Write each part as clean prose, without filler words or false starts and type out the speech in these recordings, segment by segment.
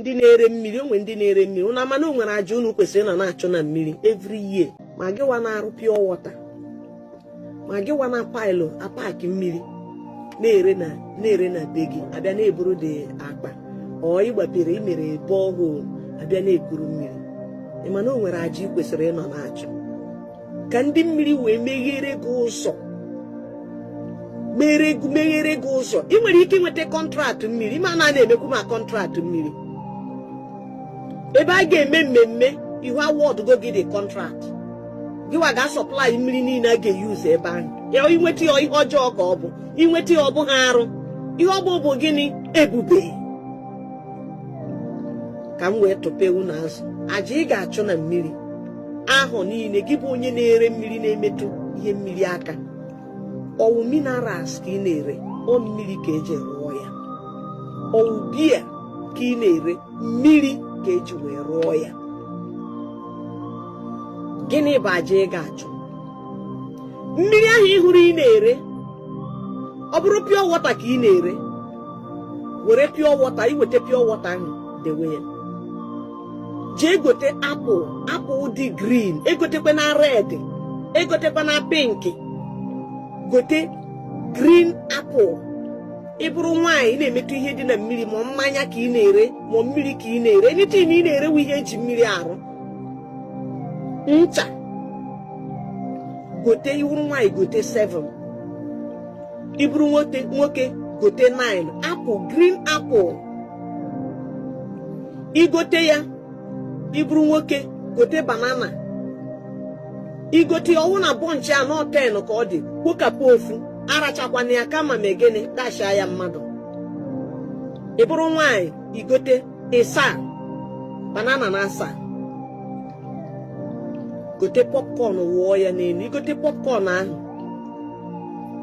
Ndị na-ere mmiri, o nwere ndị na-ere mmiri. Unu ama na o nwere aja unu kwesịrị ịnọ na-achụ na mmiri every year. Ma gịwa na-arụ pure water, ma gịwa na paịlụ apaki mmiri na-ere na be gị, abịa na-eburu dị akpa ọ ịgbapere imere borehole, abịa na-ekuru mmiri. Ị ma na o nwere aja ị kwesịrị ịnọ na-achụ ka ndị mmiri wee meghere gị ụzọ, meghere gị ụzọ. Ị nwere ike inweta contract mmiri. Ma na a na-emekwu ma contract mmiri ebe a ga-eme mmemme ihu awọdụgo gị dị contract, gịwa ga-asupply mmiri niile a ga-eyuzu ebe ahụ. Ya inweta ya, ihe ọjọọ ka ọ bụ inweta ya? Ọ bụ ha arụ. Ihe ọ bụ bụ gịnị? Ebube. Ka m wee tụpe unu azụ, aja ị ga-achụ na mmiri ahụ niile, gị bụ onye na-ere mmiri, na-emetụ ihe mmiri aka, ọwụ minerals ka ị na-ere, ọ mmiri ka eji rụọ ya. Ọwụ biya ka ị na-ere, mmiri ka eji wee rụọ ya. Gịnị bụ aja ị ga-achụ? Mmiri ahụ ị hụrụ ị na-ere, ọ bụrụ pure water ka ị na-ere, were pure water. Iweta pure water ahụ, dewe ya. Jee gote apple, apple dị green. Egotekwa na red, egotekwa na pink, gote green apple. Ị bụrụ nwaanyị na-emetụ ihe dị na mmiri, ma mmanya ka ị na-ere, ma mmiri ka ị na-ere, anything ị na-ere wụ ihe eji mmiri arụ, ncha, gote. Iwuru nwaanyị, gote 7. Iburu nwoke, gote 9 apple, green apple. Igote ya, iburu nwoke, gote banana. Igote ọwụ na bunch anọ, 10 ka ọ dị, kpokapụ ofu, arachakwana ya, kama ma gịnị, dasha ya mmadụ. Ị bụrụ nwaanyị, igote ịsaa banana na asaa, gote popcorn, wụọ ya n'elu. Igote popcorn ahụ,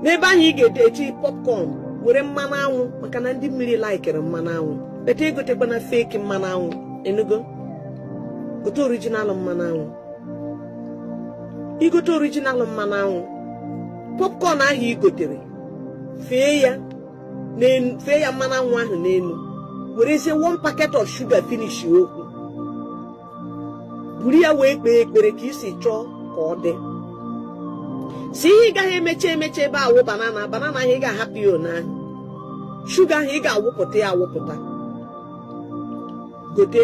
n'ebe ahụ ị ga-ete eti popcorn, were mmanụ anwụ, maka na ndị mmiri likere mmanụ anwụ. Bete, egotekwana fake mmanụ anwụ, enugo? Gote original mmanụ anwụ. Igote original mmanụ anwụ, popcorn ahụ i gotere, fee ya n'enu, fee ya mmanụ anwụ ahụ n'elu. Werezie one packet of sugar finish okwu, buru ya wee kpee ekpere ka isi chọọ ka ọ dị. Si ihe ị gaghị emecha emecha ebe awụ banana, banana ahụ ị ga-ahapụ ya one ahụ, shuga ahụ ị ga-awụpụta ya awụpụta. Gote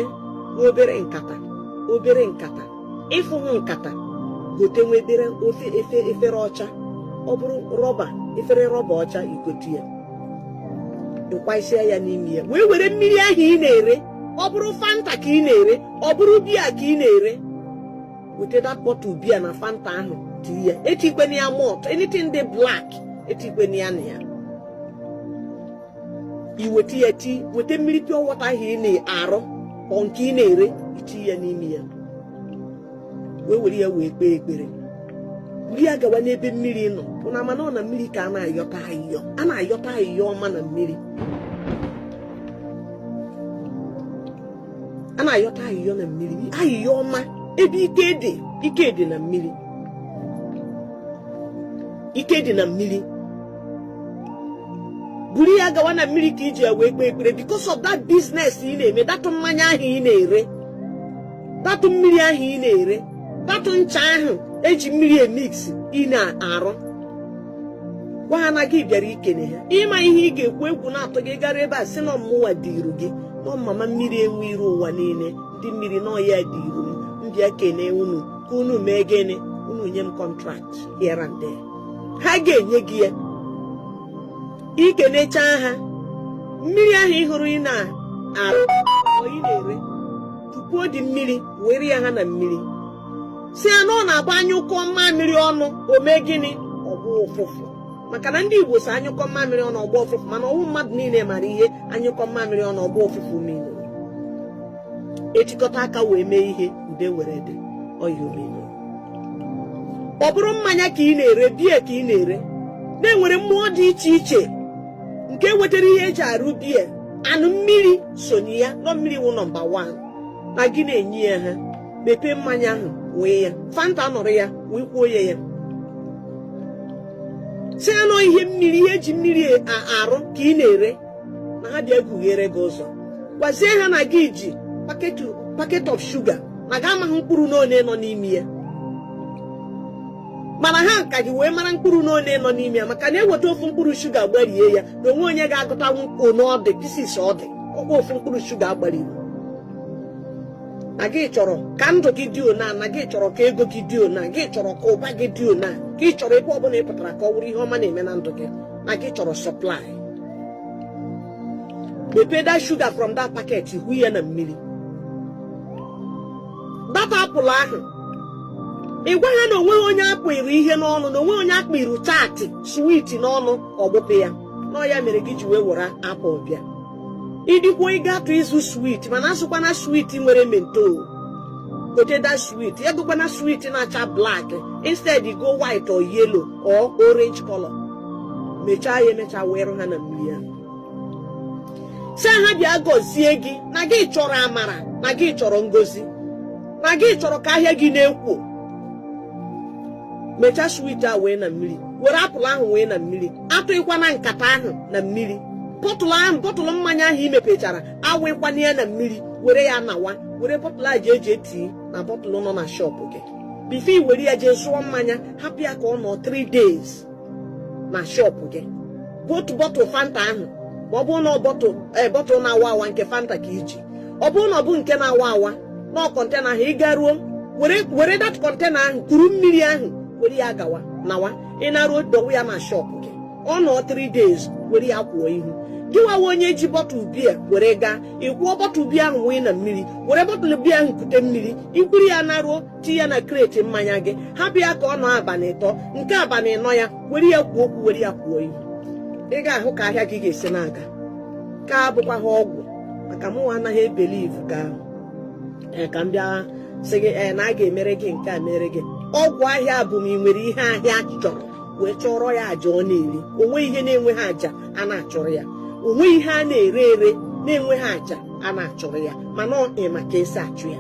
nwa obere nkata, obere nkata, ịfụhụ nkata, gote nwa ebere ofe efe, efere ọcha, ọ bụrụ rọba, efere rọba ọcha, igote ya, ịkwaisia ya n'ime ya, wee were mmiri ahụ ị na-ere. Ọ bụrụ Fanta ka ị na-ere, ọ bụrụ biya ka ị na-ere, weta that bottle biya na Fanta ahụ, tinye ya. Etikwana ya malt, anything dị black etikwana ya na ya. Iweta ya ti, weta mmiri pure water ahụ ị na-arụ, ọ nke ị na-ere, iti ya n'ime ya, wee were ya wee kpee ekpere, buru ya gawa n'ebe mmiri nọ. Ụna ama na ọ na mmiri ka a na-ayọta ayịyọ, a na-ayọta ayịyọ ọma na mmiri, a na-ayọta ayịyọ na mmiri, ayịyọ ọma ebe ike dị. Ike dị na mmiri, ike dị na mmiri. Buru ya gawa na mmiri ka iji ya wee kpee ekpere because of that business ị na-eme, that mmanya ahụ ị na-ere, that mmiri ahụ ị na-ere, that ncha ahụ eji mmiri emix ị na-arụ. Gwa ha na gị bịara ikene ha. Ịma ihe ị ga-ekwu, egwu na-atụ gị, gara ebe a, sị na ọmụwa dịru gị nọ, mama mmiri enwe iru ụwa niile, ndị mmiri nọ ya dịru m, mbịa kene unu ka unu mee gịnị? Unu nye m contract here and there. Ha ga-enye gị ya. Ikenechaa ha, mmiri ahụ ị hụrụ ị na-arụ, ọ ị na-ere, tupu ọ dị mmiri, were ya ha na mmiri, si ya na ọ na-agba anyụkọ mmamịrị ọnụ, o mee gịnị? Ọgbọ ụfụfụ. Maka na ndị Igbo si anyụkọ mmamịrị ọnụ, ọgbọ ụfụfụ. Mana ọwụ mmadụ niile mara ihe anyụkọ mmamịrị ọnụ, ọgbọ ụfụfụ minu. Etikọta aka wee mee ihe, ude were dị ọya omenu. Ọ bụrụ mmanya ka ị na-ere, biya ka ị na-ere, na-enwere mmụọ dị iche iche nke wetara ihe eji arụ biya, anụ mmiri so na ya, nọ mmiri wụ number 1 na gị na-enye ya ha. Mepee mmanya ahụ, wee ya Fanta nọrọ ya, wee kwuo ya ya si ya nọ ihe mmiri, ihe eji mmiri arụ ka ị na-ere, na ha bịa gughere gị ụzọ. Gwazie ha na gị ji packet of sugar, na gị amaghị mkpụrụ n'one nọ n'ime ya, mana ha nka gị wee mara mkpụrụ n'one nọ n'ime ya, maka na eweta ofu mkpụrụ shuga gbarie ya na onwe onye ga-agụtanwu one ọ dị, pieces ọ dị. Ọkwa ofu mkpụrụ shuga agbariri, na gị chọrọ ka ndụ gị dị ona, na gị chọrọ ka ego gị dị ona, gị chọrọ ka ụba gị dị ona, ka ị chọrọ ebe ọbụla ị pụtara ka ọ wụrụ ihe ọma na-eme na ndụ gị, na gị chọrọ supply. Mepee that sugar from that packet, hụ ya na mmiri. That apple ahụ, ị gwa ha na onweghị onye akpịrị ihe n'ọnụ, na onweghị onye akpịrị chaatị sweet n'ọnụ ọgbụpụ ya nọ. Ya mere gị ji wee were apple bịa. Ịdịkwa ịgatụ ịzụ sweet, mana asụkwana sweet nwere menthol. Gote that sweet, egokwana sweet na-acha black. Instead, go white or yellow or orange color. Mechaa ya, emechaa, were ha na mmiri ahụ, si ha bịa gọzie gị, na gị chọrọ amara, na gị chọrọ ngozi, na gị chọrọ ka ahịa gị na-ekwo. Mechaa sweet a wee na mmiri, were apple ahụ wee na mmiri, atụghịkwana nkata ahụ na mmiri, bottle ahụ, bottle mmanya ahụ imepechara, awụịkwana ya na mmiri. Were ya nawa, were bottle a ji eji etii na bottle nọ na shop gị. Before i were ya jee zụọ mmanya, hapụ ya ka ọ nọ 3 days na shop gị. Botu bottle Fanta ahụ, ma ọ bụrụ na bottle bottle na-awa awa nke Fanta ka iji, ọ bụrụ na ọ bụ nke na-awa awa na container ahụ, ị garuo were were that container ahụ, kuru mmiri ahụ, were ya gawa nawa. Ị naruo, dọwa ya na shop gị, ọ nọ 3 days, were ya kwụọ ihu gị. Wawa onye ji bottle beer were gaa, ịkwụọ bottle beer ahụ wee na mmiri, were bottle beer ahụ kute mmiri, ikwuru ya naruo, tinye ya na crate mmanya gị, hapụ ya ka ọ nọ abalị 3. Nke abalị 4 ya, were ya kwuo okwu, were ya kwuo ihu. Ị ga-ahụ ka ahịa gị ga-esi na-aga. Ka abụkwa ha ọgwụ, maka mụnwa anaghị ebelieve ka m bịa sị gị ee na a ga-emere gị nke a, mere gị ọgwụ. Ahịa bụ ma ị nwere ihe ahịa chọrọ wee chọrọ ya àjà ọ na-eri. Onwe ihe na-enweghị àjà a na-achọrọ ya, onwe ihe a na-ere ere na-enweghị àjà a na-achọrọ ya, mana ọ ịma ka esi achụ ya.